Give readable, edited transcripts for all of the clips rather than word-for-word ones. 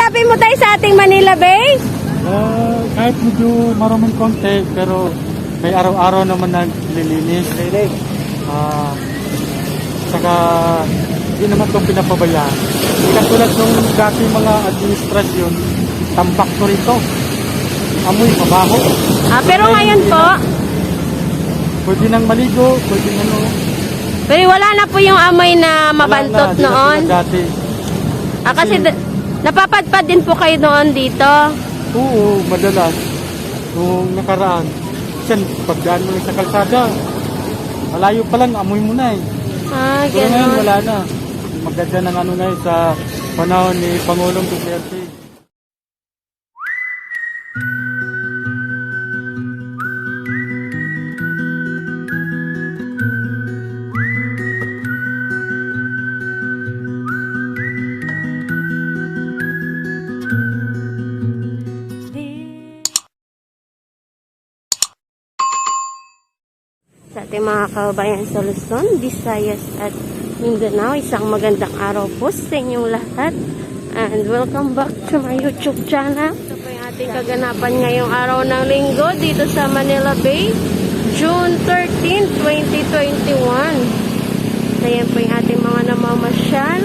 masasabi mo tayo sa ating Manila Bay? Kahit medyo maraming konti, pero may araw-araw naman naglilinis. Saka hindi naman itong pinapabayaan. Katulad nung dati mga administrasyon, tambak ko rito. Amoy, mabaho. Pero ngayon po, Pwede nang maligo, pwede nang pero wala na po yung amoy na mabantot Wala na, noon. di na tulad dati. Kasi napapadpad din po kayo noon dito. Oo, madalas. Nung nakaraan, siyan, pagdaan mo lang sa kalsada, malayo pa lang, amoy mo na eh. Pero ngayon Ganun. wala na. Maganda ng ano na sa panahon ni Pangulong Duterte. Sa ating mga kababayan sa Luzon, Visayas at Mindanao, isang magandang araw po sa inyong lahat. And welcome back to my YouTube channel. Ito po yung ating kaganapan ngayong araw ng linggo dito sa Manila Bay, June 13, 2021. Ayan po yung ating mga namamasyal.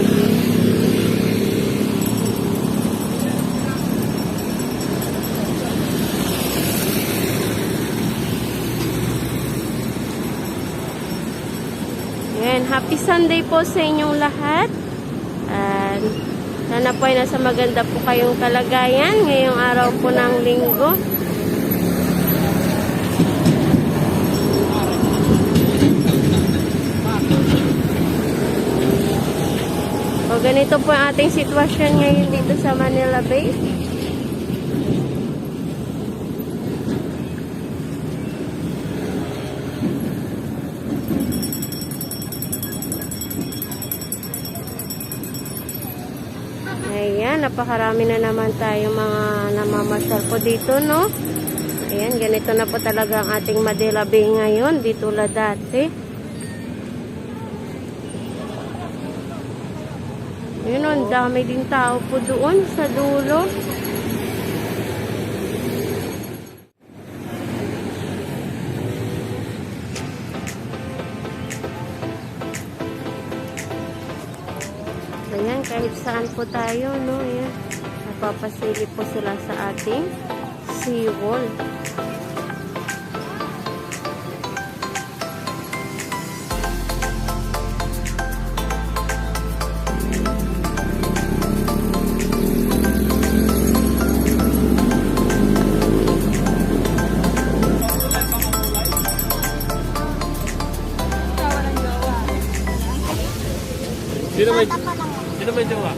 Ayan, happy Sunday po sa inyong lahat. And sana po ay nasa maganda po kayong kalagayan ngayong araw po ng linggo. O ganito po ang ating sitwasyon ngayon dito sa Manila Bay. Ayan, napakarami na naman tayo mga namamasyal po dito, no? Ayan, ganito na po talaga ang ating Manila Bay ngayon, di tulad dati. Yun, ang dami din tao po doon sa dulo. Ayan, kahit saan po tayo, no? Ayan, napapasilip po sila sa ating seawall. Sino may jowa?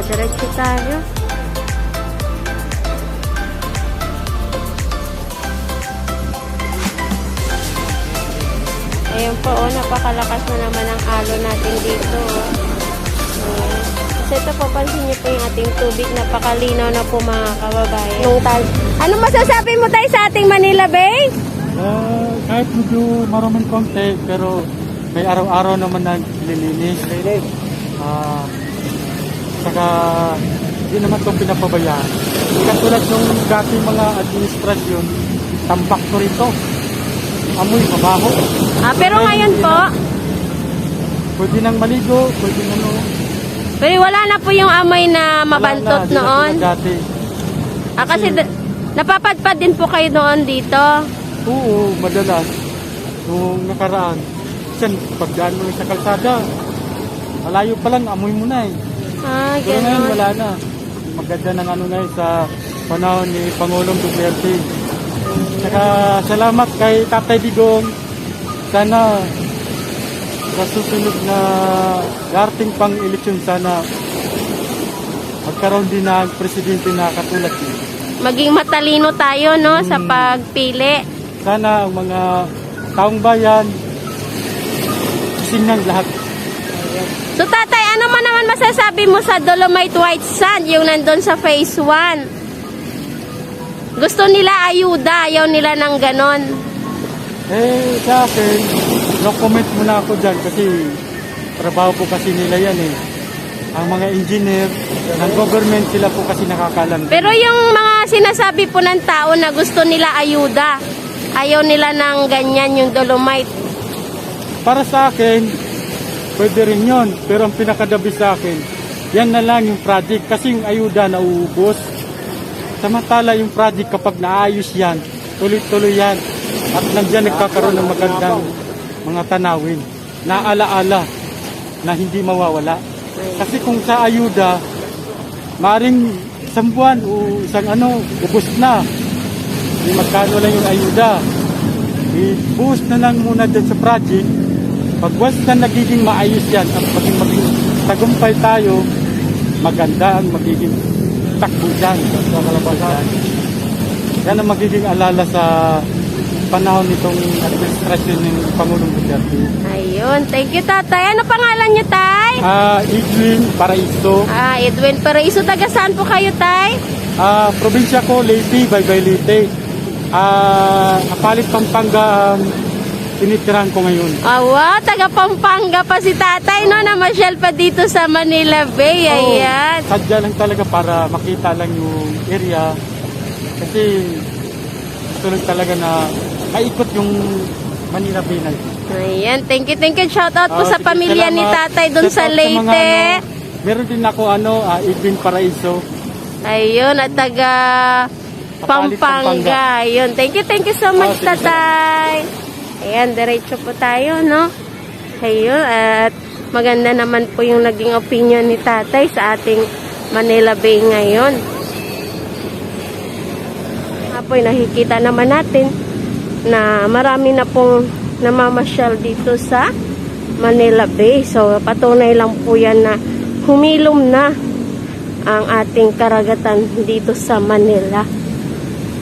Diretso tayo. Ayan po, napakalakas na naman ang alo natin dito. Kasi ito po, pansin niyo po yung ating tubig. Napakalinaw na po mga kababayan. Ano masasabi mo tayo sa ating Manila Bay? Kahit medyo maraming konti, pero may araw-araw naman naglilinis. Saka hindi naman itong pinapabayaan. Katulad nung dati mga administrasyon, tambak ko rito. Amoy, mabaho. Pero ngayon po, Pwede nang maligo, pwede nang pero wala na po yung amoy na mabantot Wala na, di na noon. tulad dati. Kasi napapadpad din po kayo noon dito. Oo, madalas. Nung nakaraan, siyan, pagdaan mo lang sa kalsada, malayo pa lang, amoy mo na eh. Pero ngayon Ganun. wala na. Maganda ng ano ngayon sa panahon ni Pangulong Duterte. Saka salamat kay Tatay Digong. Sana sa susunod na darating pang eleksyon, sana magkaroon din ng presidente na katulad niya. Maging matalino tayo, no, sa pagpili. Sana ang mga taong bayan ayusin ng lahat. So tatay, ano man naman masasabi mo sa Dolomite White Sand, yung nandun sa phase 1? Gusto nila ayuda, ayaw nila ng ganon. Sa akin, no comment muna ako dyan kasi trabaho po kasi nila yan eh. Ang mga engineer ng government, sila po kasi nakakalam. Pero yung mga sinasabi po ng tao na gusto nila ayuda, ayaw nila ng ganyan yung Dolomite. Para sa akin, pwede rin yun. Pero ang pinakadabi sa akin, yan na lang yung project. Kasi yung ayuda nauubos. Samantala yung project kapag naayos yan, tuloy-tuloy yan. At nandiyan nagkakaroon ng magandang mga tanawin na alaala na hindi mawawala. Kasi kung sa ayuda, maring isang buwan o isang ubos na. Hindi magkano lang yung ayuda. I-boost na lang muna dyan sa project. Pag once na nagiging maayos yan at maging tagumpay tayo, maganda ang magiging takbo dyan sa kalabasan. Yan ang magiging alala sa panahon nitong administrasyon ng Pangulong Duterte. Ayun, thank you tatay. Ano pangalan niyo tay? Edwin Paraiso. Edwin Paraiso. Taga saan po kayo tay? Probinsya ko, Leyte, Baybay Leyte. Apalit Pampanga ang tinitirahan ko ngayon. Wow, taga Pampanga pa si tatay, no? Namasyal pa dito sa Manila Bay. Ayan. Sadya lang talaga para makita lang yung area. Kasi gusto lang talaga na maikot yung Manila Bay na. Ayan, thank you. Shout out po sa sige, pamilya ni salamat. tatay dun sa Shout out mga, Leyte. meron din ako Edwin Paraiso. Ayun, at taga Pampanga. Ayun, thank you so much sige, tatay. Ayan, diretso po tayo, no? Ayun, at maganda naman po yung naging opinion ni tatay sa ating Manila Bay ngayon. Apoy, nakikita naman natin na marami na pong namamasyal dito sa Manila Bay. So, patunay lang po yan na humilom na ang ating karagatan dito sa Manila.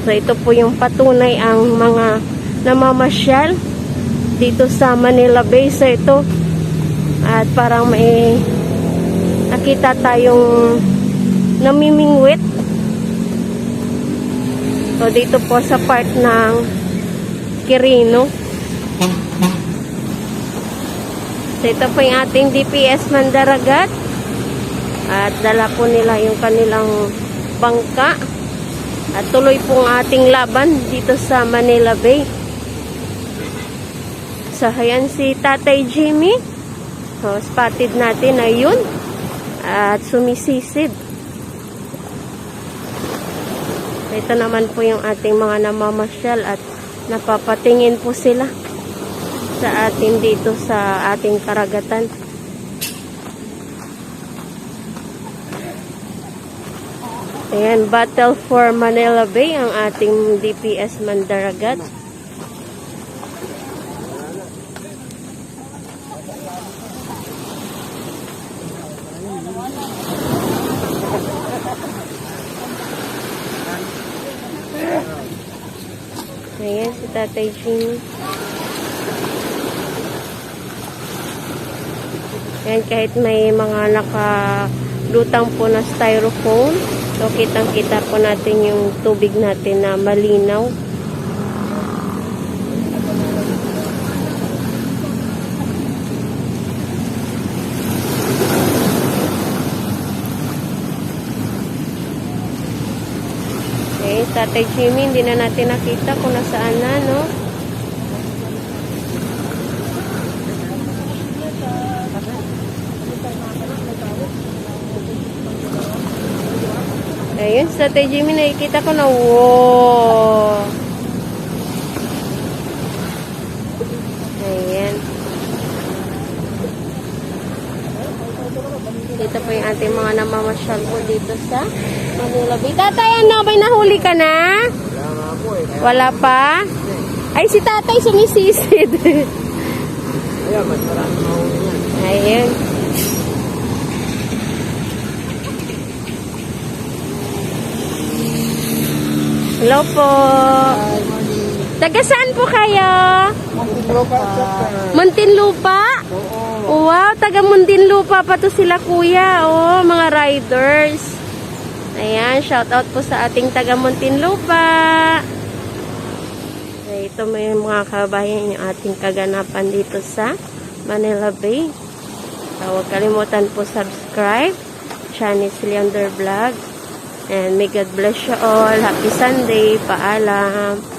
So, ito po yung patunay ang mga namamasyal dito sa Manila Bay. So, ito at parang may nakita tayong namimingwit. So, dito po sa part ng Quirino. So, ito po yung ating DPS Mandaragat. At dala po nila yung kanilang bangka. At tuloy po ang ating laban dito sa Manila Bay. So, ayan si Tatay Jimmy. So, spotted natin na yun. At sumisisid. Ito naman po yung ating mga namamasyal at napapatingin po sila sa atin dito sa ating karagatan. Ayan, Battle for Manila Bay ang ating DPS Mandaragat. Ayan, si Tatay Jimmy. Ayan, kahit may mga nakalutang po na styrofoam, so kitang-kita po natin yung tubig natin na malinaw. Okay, Tatay Jimmy, hindi na natin nakita kung nasaan na, no? Ayun, sa Tatay Jimmy, nakikita ko na, wow! Ayan. Dito po yung ating mga namamasyal po dito sa Manila Bay. Tatay, ano? May nahuli ka na? Wala nga po eh. Wala pa? Ay, si tatay sumisisid. Ayan, mas marami mahuli yan. Ayan. Hello po. Taga saan po kayo? Muntinlupa, chapter. Muntinlupa? Oo. Wow, taga Muntinlupa pa to sila kuya. Oh, mga riders. Ayan, shout out po sa ating taga Muntinlupa. Ito may mga kabayan yung ating kaganapan dito sa Manila Bay. Huwag kalimutan po subscribe. Chinese Leander Vlog. And may God bless you all. Happy Sunday. Paalam.